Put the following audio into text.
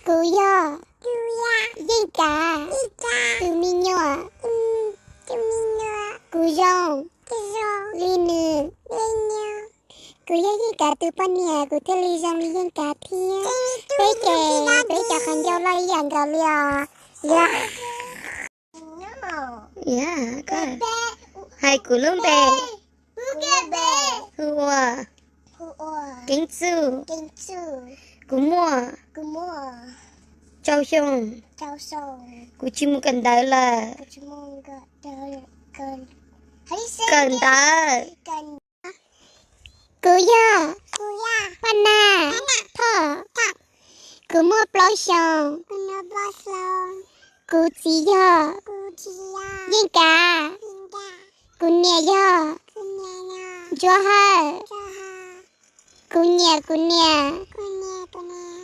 Kuv yog Yeej Kav tus me nyuam. Kuv zoo li nws. Kuv yog Yeej Kav tus poj niam, kuv thiaj li zoo li Yeej Kav thiab. Peb ces peb cov qhov ncauj loj ib yam nkaus li os. Hais kuv lub npe. Hu ua Keeb Txuj. Kuv muaj rau xyoo. Kuv tsis mus kawm ntawv lawm. Kawm ntawv. Kuv yog Paj Nag Thoj. Kuv muaj plaub xyoos. Kuv txiv yog Yeej Kav. Kuv niam yog Ntsuab Hawj. Kuv nyiam kuv niam.